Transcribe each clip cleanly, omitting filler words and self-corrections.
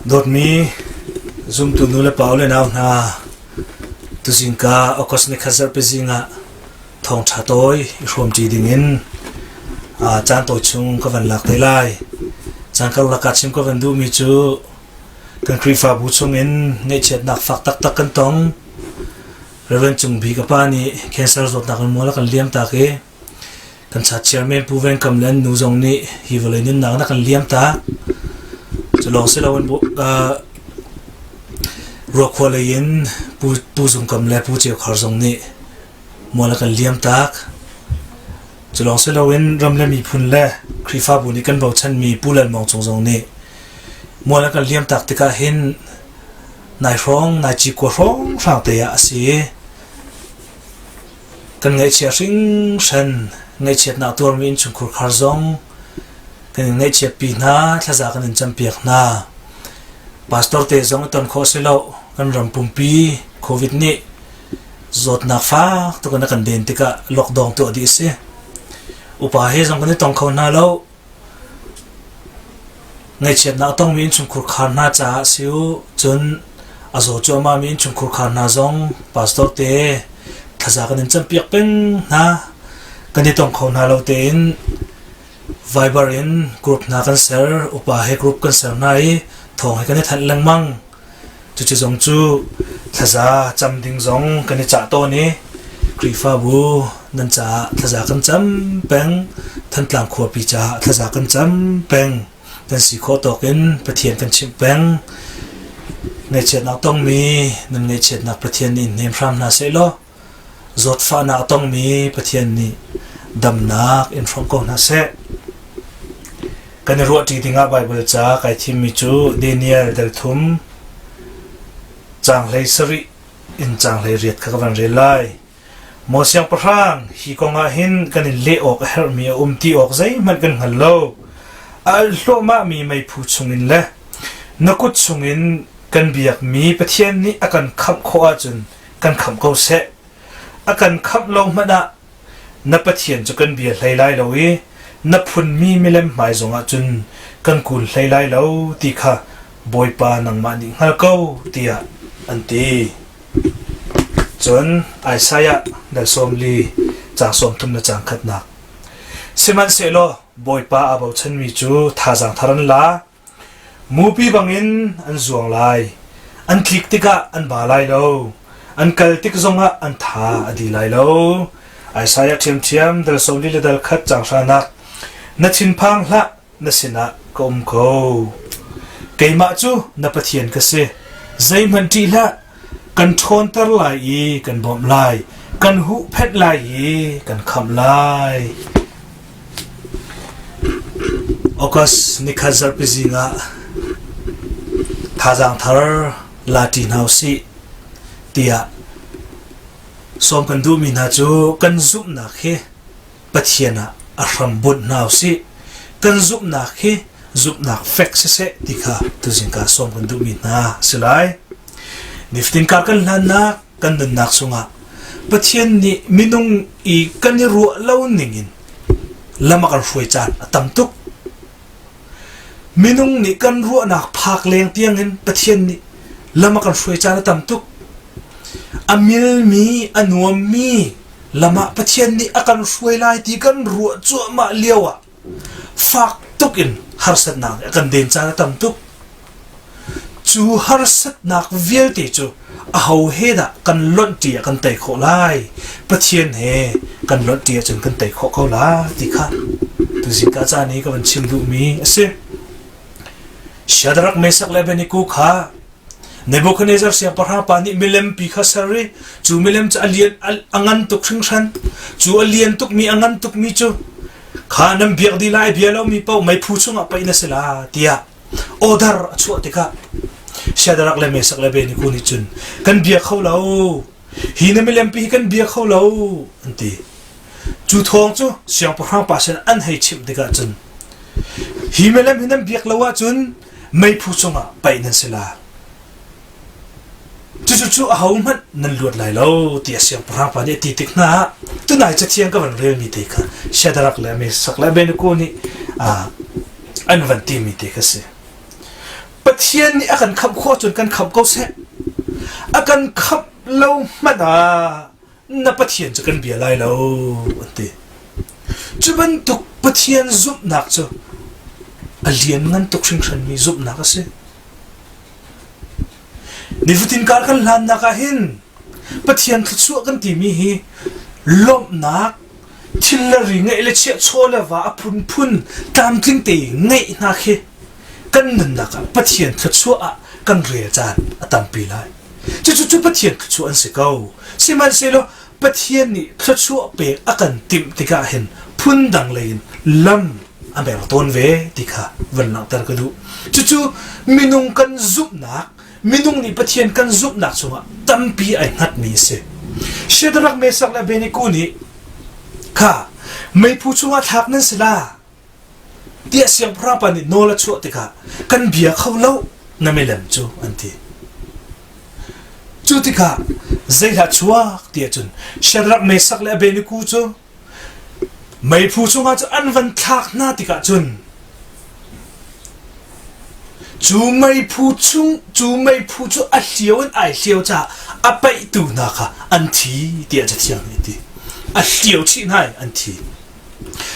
Dawtmi zumtu nu le pa le nau hna, tuzingka August ni khat zarhpi zing ah thawngṭha tawi i hrawmṭi dingin caan tawi chung ka van lak te lai. Caan karlak ah chim ka van duhmi cu kan Khrihfabu chungin ngaihchiatnak fak taktak kan tong. Reverend Cung Bik a pa nih cancer zawtnak in mual a kan liamtak i Kan chat chairman Pu Ven Kam le an nu zong nih hi vawlei nunnak na kan liam ta. Cu lawng si loin Ruakhua lei in Pu, Pu Zung Kam le Pu Ceu Khar zong nih mual a kan liam tak. Cu lawng si loin ram le miphun le Khrihfabu nih kan bochanmi Pu Lal Mawng Cung zong nih mual a kan liam tak tikah hin nai hrawng, nai cikua hrawng hrang te ah a si. Kan ngaihchia hringhran, ngaihchiatnak tuarmi innchungkhur khar zong kan in ngaihchiatpi hna, thlaza kan in campiak hna. Pastor te zong i ton khawh si lo, kan ram pumpi COVID nih zawtnak fak tuk in a kan den tikah lockdown tuah dih a si. Upa he zong kan i tong kho hna lo. Ngaihchiatnak a tongmi innchungkhur khar hna caah si u, cun a zaw cuahmahmi innchungkhur khar hna zong pastor te thlaza kan in campiak peng hna. Kan i tong kho hna lo tein Viber in group hna kan ser, upa he group kan ser hna i thawng he kan i thanh lengmang. Cucu zong cu thlaza cam ding zong kan i cah tawn i Khrihfabu nan caah thlaza kan cam peng, Thantlang khuapi caah thlaza kan cam peng, kan si khawh tawk in Pathian kan chimh peng. Ngaihchiatnak tongmi nan ngaihchiatnak Pathian nih in hnem hram hna seh law zawtfahnak a tongmi Pathian nih damnak in hrawmh ko hna seh. Kan i ruahṭi dingah Baibal ca kai thimmi cu Daniel dal thum caang 17 in caang 18 kha ka van rel lai. Maw siangpahrang, hi kong ah hin kan in leh awk a herhmi a um ti awk zeihmanh kan hngal lo. A al hluahmahmi meiphu chungin le na kut chungin kan biakmi Pathian nih a kan khamh khawh ahcun kan khamh ko seh. A kan khamh lo hmanh ah na Pathian cu kan bia hlei lai lo i na phunmi milem hmai zongah cun kan kul hlei lai lo ti kha Bawipa nangmah nih hngal ko tiah an ti. Cun Isaiah dal 40 caang 30 le caang khatnak. Sihmanhsehlaw Bawipa aa bochanmi cu thazaang thar an la. Mupi bangin an zuang lai. An tlik tikah an ba lai lo. An kal tik zongah an tha a di lai lo. Isaiah ṭhiamṭhiam dal 40 le dal khat caang hranak Na thinphang hlah, na sinah ka um ko. Keimah cu na Pathian ka si. Zeihmanh ṭih hlah, kan ṭhawnter lai i kan bawmh lai, kan huhphenh lai i kan khamh lai. August nikhat zarhpi zing ah thazaang thar la ṭi hna usih tiah sawm kan duhmi hna cu kan zumhnak hi Pathian ah a hram bunh hna usih. Kan zumhnak hi zumhnak fek siseh ti kha tuzingka sawm kan duhmi hna a si lai. Nifatin kar kan hlannak kan nunnak chungah Pathian nih minung i kan i ruah lo ningin lam a kan hruai caan a tam tuk. Minung nih kan ruahnak phak leng tiangin Pathian nih lam a kan hruai caan a tam tuk. A milmi, a nuammi lam ah Pathian nih a kan hruai lai ti kan ruah cuahmah lio ah fak tuk in harsatnak nih a kan den caan a tam tuk. Cu harsatnak vialte cu aho he dah kan lonhṭi ah kan tei khawh lai? Pathian he kan lonhṭi ahcun kan tei khawh ko la ti kha tuzing ka caan i ka van chim duhmi a si. Shadrach, Meshach le Abednego kha Nebuchadnezzar siangpahrang pa nih milempi kha ser i cu milem cu a lian a ngan tuk hringhran. Cu a lian tukmi a ngan tukmi cu kha nan biak dih lai bia lomi paoh meiphu chungah paih na si la tiah order a chuah tikah Shadrach le Meshach le Abednego nih cun kan bia kho lo hi na milempi hi kan bia kho lo an ti. Cu thawng cu siangpahrang pa sin an hei chimh tikah cun hi milem hi nan biak lo ahcun meiphu chungah paih nan si la. Cucu cu ahohmanh nan luat lai lo tiah siangpahrang pa nih a ti tik hna ah tunai cathiang ka van relmi te kha Shadrach le Meshach le Abednego nih an van timi te kha si. Pathian nih a kan khamh khawh ahcun kan khamh ko seh. A kan khamh lo hmanh ah na Pathian cu kan bia lai lo an ti. Cu bantuk Pathian zumhnak cu a lianngan tuk hringhranmi zumhnak a si. Nifatin kar kan hlannak ah hin Pathian thluachuah kan timi hi lawmhnak, thil le ri ngeih le chiah chaw le va a phunphun tlamtling te ngeih hna khi kan nunnak ah Pathian thluachuah ah kan rel caan a tampi lai. Cucu cu Pathian thluachuah an si ko. Sihmanhsehlaw Pathian nih thluachuah pek a kan timh tikah hin phundang lei in lam a mer tawn ve ti kha van langhter ka duh. Cucu minung kan zumhnak, minung nih Pathian kan zumhnak chungah tampi ai hngatmi a si. Shadrach, Meshach le Abednego nih kha meiphu chungah thlak nan si la tiah siangpahrang pa nih nawl a chuah tikah kan bia kho lo na milem cu an ti. Cu tikah zeihlah chuak tiah cun Shadrach, Meshach le Abednego cu meiphu chungah cu an van thlak hna tikah cun cu meiphu chung cu meiphu cu a hlio in ai hlio caah a paihtu hna kha an thi tiah Cathiang nih a ti. A hlio chih hna i an thi.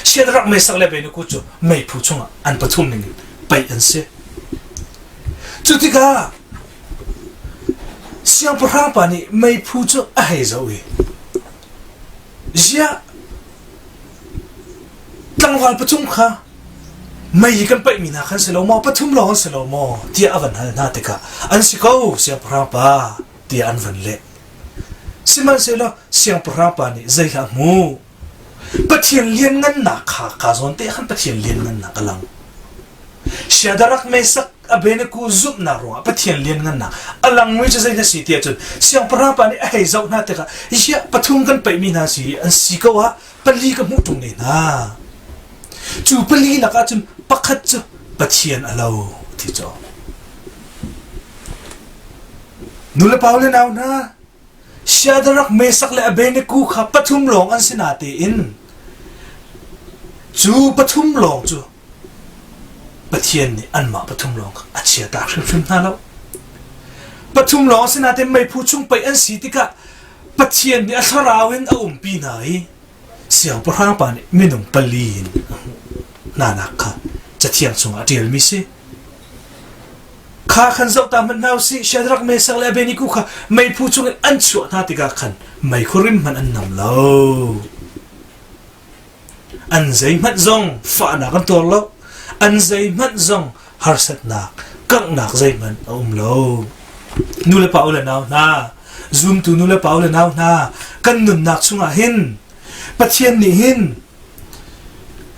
Shadrach, Meshach le Abednego cu meiphu chungah an pathum ning in paih an si. Cu tikah siangpahrang pa nih meiphu cu a hei zoh i ziah tlangval pathum kha mei kan paihmi hna khan si lo maw pathum lawng an si lo maw tiah a van hal hna tikah an si ko siangpahrang pa tiah an van leh. Sihmanhsehlaw siangpahrang pa nih zeihlah hmu Pathian lianngannak kha kaa zawn te khan Pathian lianngannak a lang. Shadrach, Meshach, Abednego zumhnak ruangah Pathian lianngannak a langmi cu zei na si tiah cun siangpahrang pa nih a hei zoh hna tikah hiah pathum kan paihmi hna si an si ko ah pali ka hmuh ṭung ne hna. Cu pali lakah cun pakhat cu Pathian a lo ti caw. Nulepa le nau hna Shadrach, Meshach le Abednego kha pathum lawng an si natein cu pathum lawng cu Pathian nih anmah pathum lawng kha a chiata hrimhrim hna lo. Pathum lawng si natein meiphu chung pei an si tikah Pathian nih a thlarau in a umpi hna i siangpahrang pa nih minung pali in a hmuh hnanak kha Cathiang chungah a ṭialmi si. Kha khan zoh ta hmanh hna usih, Shadrach, Meshach le Abednego kha meiphu chungin an chuah hna tikah khan meikhu rim hmanh an nam lo. An zeihmanh zong fahnak an tuar lo. An zeihmanh zong harsatnak, kanghnak zeihmanh a um lo. Nu le pa u le nau hna, zumtu nu le pa u le nau hna, kan nunnak chungah hin Pathian nih hin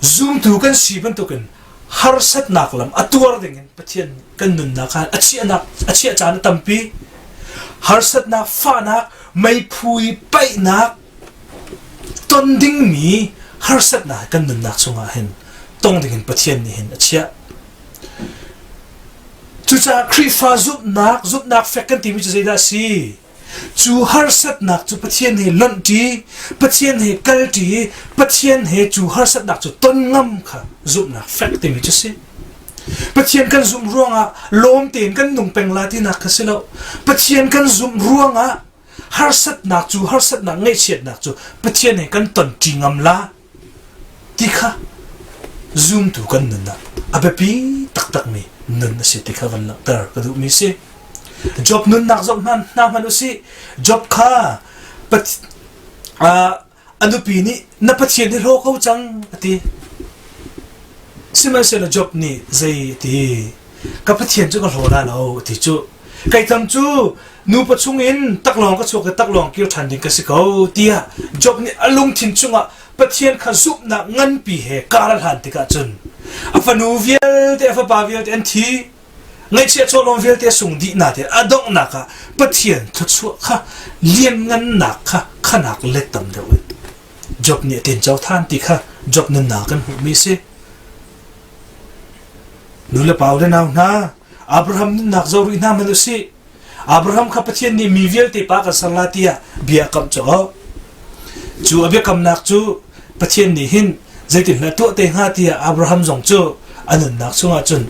zumtu kan si bantukin harsatnak lam a tuar dingin Pathian kan nunnak khan a chiahnak a chiah caan a tampi harsatnak fahnak meiphu i paihnak ton dingmi harsatnak kan nunnak chungah hin tong dingin Pathian nih hin a chiah cucaah Khrihfa zumhnak zumhnak fek kan timi cu zeidah a si Cu harsatnak cu Pathian he lonhṭi, Pathian he kalṭi, Pathian he cu harsatnak cu ton ngam kha zumhnak fek timi cu si. Pathian kan zumh ruangah lawm tein kan nung peng la tinak kha si lo. Pathian kan zumh ruangah harsatnak cu harsatnak ngaihchiatnak cu Pathian he kan tonṭi ngam la ti kha zumtu kan nun ah a biapi taktakmi nun a si ti kha van langhter ka duhmi si. Job nunnak zoh hna hna hmanh usih. Job kha a nupi nih na Pathian hi hlaw ko cang a ti. Sihmanhsehlaw Job nih zei a ti? Ka Pathian cu ka hlaw la lo a ti cu. Kei tam cu nupa chungin taklawng ka chuak i taklawng kir ṭhan ding ka si ko tiah Job nih a lungthin chungah Pathian kha zumhnak nganpi he kar a hlan tikah cun a fanu vialte a fapa vialte an thi ngaihchiah chawlawm vialte a sung dih na te a donghnak ah Pathian thluachuah kha lianngannak kha khanak let tam deuh in Job nih a tinco than ti kha Job nunnak kan hmuhmi a si nu le pa le nau hna Abraham nunnak zoh rih hna hmanh usih Abraham kha Pathian nih mi vialte pa kan ser la tiah bia a kamh cu cu a biakamnak cu Pathian nih hin zeitindah tuah te hnga tiah Abraham zong cu a nunnak chungah cun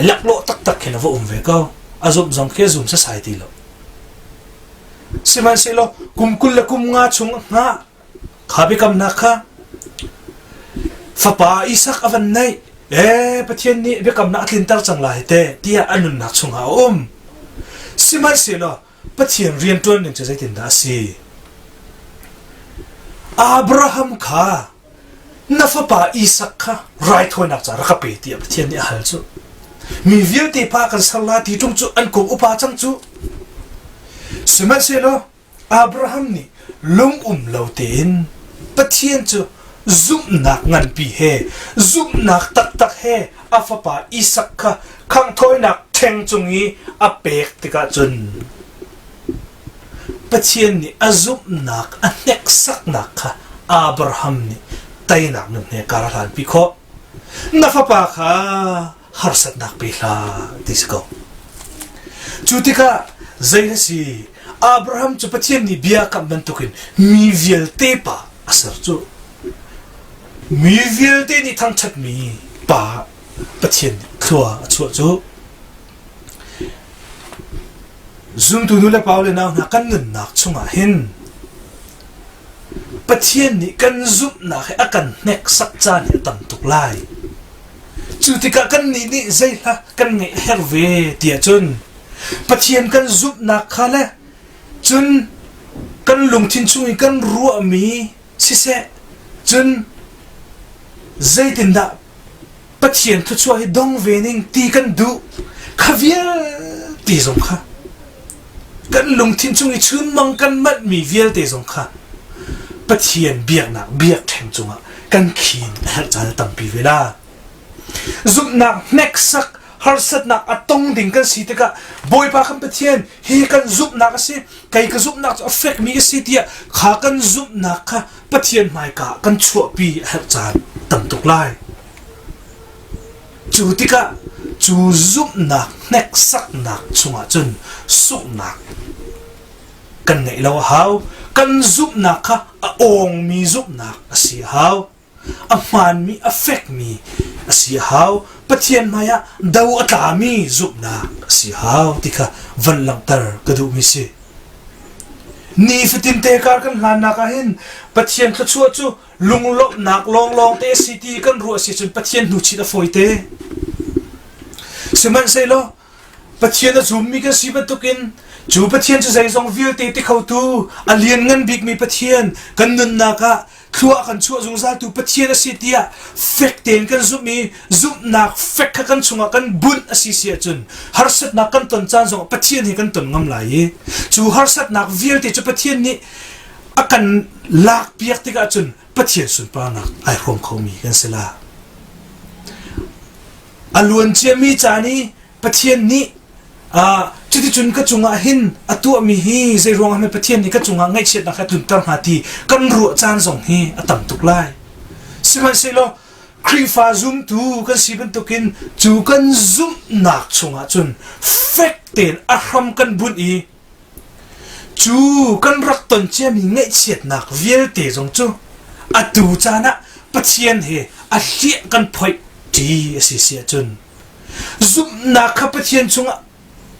Laklawh taktak khin a va um ve ko. A zumh zong khi a zum sasai ti lo. Sihmanhsehlaw kum 20 le kum nga chung a hngah. Kha biakamnak kha fapa Isak a van neih. Ee, Pathian nih biakamnak a tlinter cang lai te tiah a nunnak chungah a um. Sihmanhsehlaw Pathian rianṭuan ning cu zeitindah a si? Abraham kha na fapa Isak kha raithawinak ca rak ka pe tiah Pathian nih a hal cu. Mi vialte pa kan ser la ti ṭung cu an kum upa cang cu. Sihmanhsehlaw Abraham nih lungum lo tein Pathian cu zumhnak nganpi he zumhnak taktak he a fapa Isak kha khanghthawinak ṭheng cung i a pek tikah cun Pathian nih a zumhnak a hneksaknak kha Abraham nih teinak nun he kar a hlanpi khawh. Na fapa kha harsatnak pe hlah ti si ko. Cu tikah zei a si Abraham cu Pathian nih bia kamh bantukin mi vialte pa a ser cu. Mi vialte nih thangṭhatmi pa Pathian nih thlua a chuah cu. Zumtu nu le pa le nau hna kan nunnak chungah hin Pathian nih kan zumhnak hi a kan hneksak caan hi a tam tuk lai. Cu tikah kannih nih zei hla kan ngeih herh ve tiah cun Pathian kan zumhnak kha le cun kan lungthin chung i kan ruahmi siseh cun zeitindah Pathian thluachuah hi dong ve ning ti kan duh kha vialte zong kha kan lungthin chung i chunmang kan manhmi vialte zong kha Pathian biaknak biakṭheng cungah kan khin a herh caan a tampi ve la. Zumhnak hneksak harsatnak a tong ding kan si tikah Bawipa kan Pathian hi kan zumhnak a si kei ka zumhnak cu a fekmi a si tiah kha kan zumhnak kha Pathian hmaika kan chuahpi a herh caan tam tuk lai. Cu tikah cu zumhnak hneksaknak chungah cun sunghnak kan ngeih lo a hau. Kan zumhnak kha a awngmi zumhnak a si a hau. A hmaanmi a fekmi a si a hau. Pathian hmaiah do a tlami zumhnak a si a hau ti kha van langhter ka duhmi si. Nifatin te kar kan hlannak ah hin Pathian thluachuah cu lunglawmhnak lawnglawng te a si ti kan ruah si cun Pathian hnuchit a fawi te. Sihmanhsehlaw Pathian a zummi kan si bantukin cu Pathian cu zeizong vialte ti khotu a lianngan bikmi Pathian kan nunnak ah thlua kan chuah zungzaltu Pathian a si tiah fek tein kan zumh i zumhnak fek kha kan chungah kan bunh a si si ahcun harsatnak kan ton caan zongah Pathian he kan ton ngam lai i cu harsatnak vialte cu Pathian nih a kan lakpiak tikah cun Pathian sunparnak ai hrawm khomi kan si la. A luan ciami caan i Pathian nih cuticun ka cungah hin a tuahmi hi zei ruangah hme Pathian nih ka cungah ngaihchiatnak a tlunter hnga ti kan ruah caan zong hi a tam tuk lai. Sihmanhsehlaw Khrihfa zumtu kan si bantukin cu kan zumhnak chungah cun fek tein a hram kan bunh i Cu kan rak ton ciami ngaihchiatnak vialte zong cu atu caan ah Pathian he a hliah kan phoih ṭi a si si ahcun zumhnak kha Pathian chungah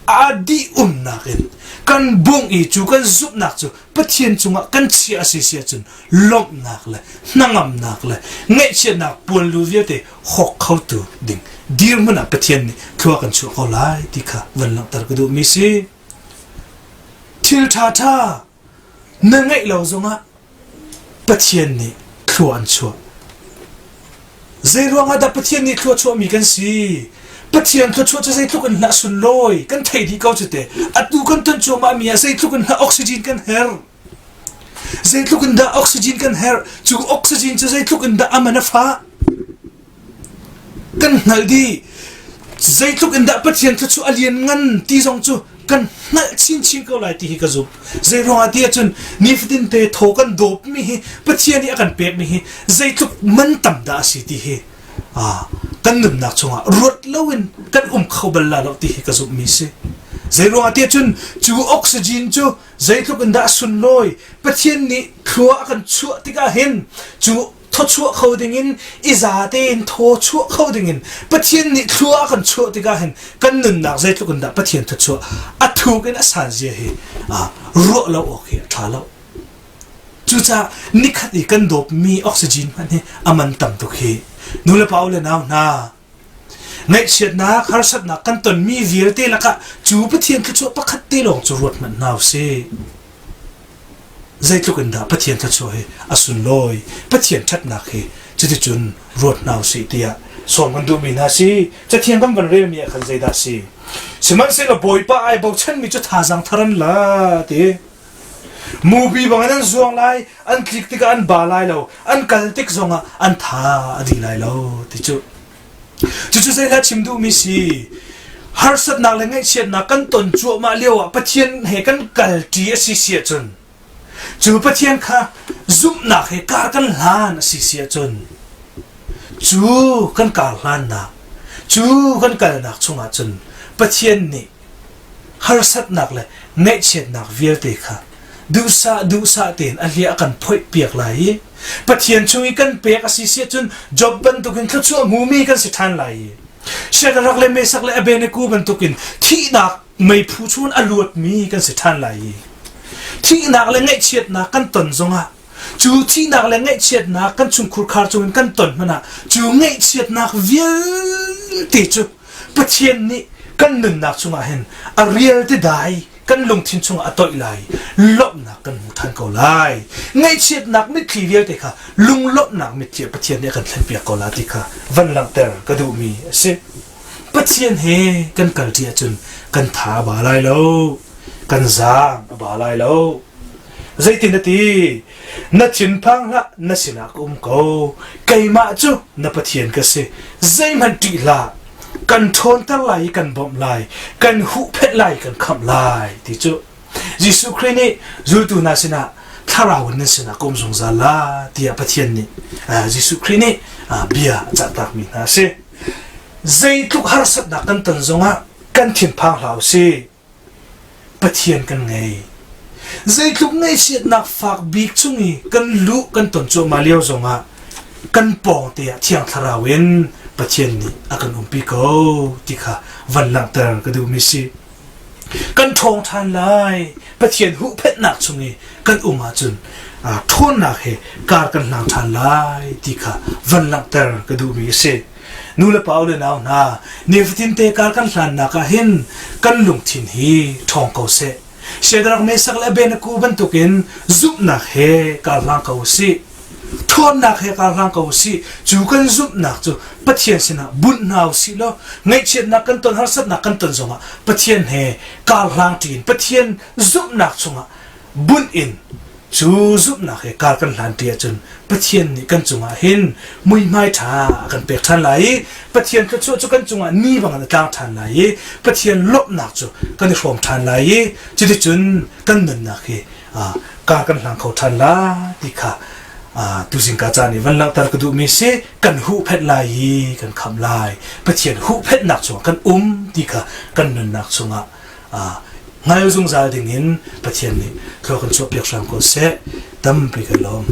aa dih umnak in kan bungh i cu kan zumhnak cu Pathian cungah kan chiah a si si ahcun lawmhnak le hnangamnak le ngaihchiatnak puanlu vialte hawk khotu ding dirhmun ah Pathian nih thlua kan chuah ko lai ti kha van langhter ka duhmi si. Thil ṭhaṭha na ngeih lo zongah Pathian nih thlua an chuah. Zeiruangah dah Pathian nih thlua chuahmi kan si? Pathian thluachuah cu zeitluk in hlah sunlawi kan theih dih ko cu te. Atu kan ton cuahmahmi ah zeitluk in hlah oxygen kan herh. Zeitluk in dah oxygen kan herh. Cu oxygen cu zeitluk in dah a man a fah. Kan hngalh dih. Zeitluk in dah Pathian thluachuah a lian ngan ti zong cu kan hngalh chinchin ko lai ti hi ka zumh. Zeiruangah ti ahcun nifatin te thaw kan dawpmi hi Pathian nih a kan pekmi hi zeitluk man tam dah a si ti hi kan nunnak chungah ruat loin kan um kho bal la lo ti hi ka zumhmi si. Zeiruangah ti ahcun cu oxygen cu zeitluk in dah a sunlawi Pathian nih thlua a kan chuah tikah hin cu. Thawchuah kho dingin i za tein thaw chuah kho dingin Pathian nih thlua a kan chuah tikah hin kan nunnak zeitluk in dah Pathian thluachuah a thuk in a san zia hi ruah lo awk hi a ṭha lo. Cucaah nikhat i kan dawpmi oxygen hmanh hi a man tam tuk hi. Nulepa u le nau hna, ngaihchiatnak, harsatnak kan tonmi vialte lakah cu Pathian thluachuah pakhat te lawng cu ruat hmanh hna u sih. Zeitluk in dah Pathian thluachuah hi a sunlawi, Pathian ṭhatnak hi cuticun ruat hna u sih tiah sawm kan duhmi hna si. Cathiang kan van relmi ah khan zeidah si? Sihmanhsehlaw Bawipa ai bochanmi cu thazaang thar an la ti. Mupi bangin an zuang lai, an tlik tikah an ba lai lo, an kal tik zongah an tha a di lai lo ti cu. Cucu zeihla chim duhmi si? Harsatnak le ngaihchiatnak kan ton cuahmah lio ah Pathian he kan kalṭi a si si ahcun cu Pathian kha zumhnak he kar kan hlan a si si ahcun cu kan kar hlannak cu kan kalnak chungah cun Pathian nih harsatnak le ngaihchiatnak vialte kha duhsah duhsah tein a hliah a kan phoihpiak lai i Pathian chung i kan pek a si si ahcun Job bantukin thluachuah hmumi kan si ṭhan lai i Shadrach le Meshach le Abednego bantukin thihnak meiphu chungin a luatmi kan si ṭhan lai i thihnak le ngaihchiatnak kan ton zongah cu thihnak le ngaihchiatnak kan chungkhur khar chungin kan ton hmanh ah cu ngaihchiatnak vialte cu Pathian nih kan nunnak chungah hin a rial ti dai kan lungthin chungah a toih lai lawmhnak kan hmu ṭhan ko lai ngaihchiatnak mitthli vialte kha lunglawmhnak mitthli ah Pathian nih a kan thlenpiak ko la ti kha van langhter ka duhmi a si Pathian he kan kalṭi ahcun kan tha a ba lai lo kan zaang a ba lai lo zeitin na ti Na thinphang hlah, na sinah ka um ko. Keimah cu na Pathian ka si. Zeihmanh ṭih hlah. Kan ṭhawnter lai i kan bawmh lai. Kan huhphenh lai i kan khamh lai ti cu. Jesuh Khrih nih zultu hna sinah thlarau in nan sinah ka um zungzal la tiah Pathian nih Jesuh Khrih nih bia a cahtakmi hna a si. Zeitluk harsatnak kan ton zongah kan thinphang hlah u sih. Pathian kan ngei. Zeitluk ngaihchiatnak fak bik chung i kan luh kan ton cuahmah lio zongah kan pawng te ah Thiang Thlarau in Pathian nih a kan umpi ko ti kha van langhter ka duhmi si. Kan ṭhawng ṭhan lai. Pathian huhphenhnak chung i kan um ahcun ṭhawnnak he kar kan hlang ṭhan lai ti kha van langhter ka duhmi a si. Nu le pa le nau hna, nifatin te kar kan hlannak ah hin kan lungthin hi ṭhawng ko seh. Shadrach, Meshach le Abednego bantukin zumhnak he kar hlang ko usih. Ṭhawnnak he kar hlang ko usih. Cu kan zumhnak cu Pathian sinah bunh hna usih law ngaihchiatnak kan ton harsatnak kan ton zongah Pathian he kar hlang ṭi in Pathian zumhnak chungah bunh in Cu zumhnak he kar kan hlanṭi ahcun Pathian nih kan cungah hin muihmai ṭha a kan pek ṭhan lai i Pathian thluachuah cu kan cungah ni bangin a tlang ṭhan lai i Pathian lawmhnak cu kan i hrawm ṭhan lai i cuticun kan nunnak hi kar kan hlang kho ṭhan lai ti kha tuzingka caan i van langhter ka duhmi si kan huhphenh lai i kan khamh lai Pathian huhphenhnak chungah kan um ti kha kan nunnak chungah hngal zungzal dingin Pathian nih thlua kan chuahpiak hram ko seh. Tampi kan lawm.